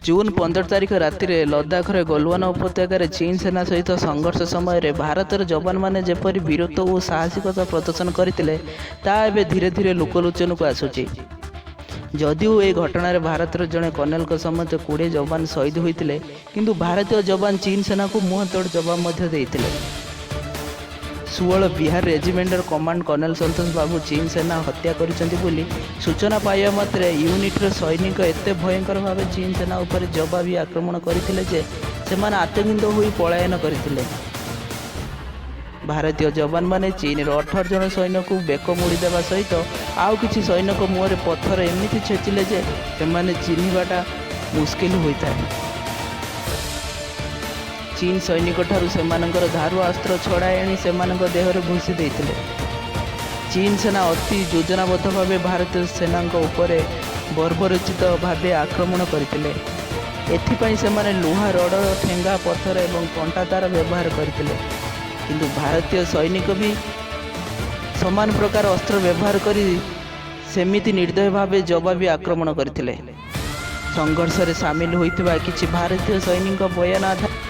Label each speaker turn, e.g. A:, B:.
A: June 15 ତାରିଖ ରାତିରେ ଲଦାଖର ଗଲୱାନ ଉପତ୍ୟକାରେ ଚୀନ ସେନା ସହିତ ସଂଘର୍ଷ ସମୟରେ ଭାରତର ଯବାନମାନେ ଯେପରି ବୀରତ୍ୱ ଓ ସାହସିକତା ପ୍ରଦର୍ଶନ କରିଥିଲେ, ତାହା ଏବେ ଧୀରେ ଧୀରେ ଲୋକଲୋଚନକୁ ଆସୁଛି। ଯଦିଓ ଏହି ଘଟଣାରେ ଭାରତର ଜଣେ କର୍ଣ୍ଣେଲଙ୍କ ସମେତ 20 ଯବାନ ଶହୀଦ ହୋଇଥିଲେ, କିନ୍ତୁ ଭାରତୀୟ ଯବାନ ଚୀନ ସେନାକୁ ମୁହଁତୋଡ଼ ଜବାବ ମଧ୍ୟ ଦେଇଥିଲେ। 16 ବିହାର ରେଜିମେଣ୍ଟର କମାଣ୍ଡ କର୍ଣ୍ଣେଲ ସନ୍ତୋଷ ବାବୁ ଚୀନ ସେନା ହତ୍ୟା କରିଛନ୍ତି ବୋଲି ସୂଚନା ପାଇବା ମାତ୍ରେ ୟୁନିଟ୍ର ସୈନିକ ଏତେ ଭୟଙ୍କର ଭାବେ ଚୀନ ସେନା ଉପରେ ଜବାବୀ ଆକ୍ରମଣ କରିଥିଲେ ଯେ ସେମାନେ ଆତଙ୍କିତ ହୋଇ ପଳାୟନ କରିଥିଲେ। ଭାରତୀୟ ଯବାନମାନେ ଚୀନର 18 ଜଣ ସୈନ୍ୟଙ୍କୁ ବେକ ମୋଡ଼ି ଦେବା ସହିତ ଆଉ କିଛି ସୈନ୍ୟଙ୍କ ମୁହଁରେ ପଥର ଏମିତି ଛେଚିଲେ ଯେ ସେମାନେ ଚିହ୍ନିବାଟା ମୁସ୍କିଲ ହୋଇଥାଏ। ଚୀନ ସୈନିକଠାରୁ ସେମାନଙ୍କର ଧାରୁଆ ଅସ୍ତ୍ର ଛଡ଼ାଇ ଆଣି ସେମାନଙ୍କ ଦେହରେ ଭୁଷି ଦେଇଥିଲେ। ଚୀନ ସେନା ଅତି ଯୋଜନାବଦ୍ଧ ଭାବେ ଭାରତୀୟ ସେନାଙ୍କ ଉପରେ ବର୍ବରୋଚିତ ଭାବେ ଆକ୍ରମଣ କରିଥିଲେ। ଏଥିପାଇଁ ସେମାନେ ଲୁହା ରଡ଼, ଠେଙ୍ଗା, ପଥର ଏବଂ କଣ୍ଟା ତାର ବ୍ୟବହାର କରିଥିଲେ। କିନ୍ତୁ ଭାରତୀୟ ସୈନିକ ବି ସମାନ ପ୍ରକାର ଅସ୍ତ୍ର ବ୍ୟବହାର କରି ସେମିତି ନିର୍ଦ୍ଦୟ ଭାବେ ଜବାବୀ ଆକ୍ରମଣ କରିଥିଲେ। ସଂଘର୍ଷରେ ସାମିଲ ହୋଇଥିବା କିଛି ଭାରତୀୟ ସୈନିକଙ୍କ ବୟାନ ଆଧାରରେ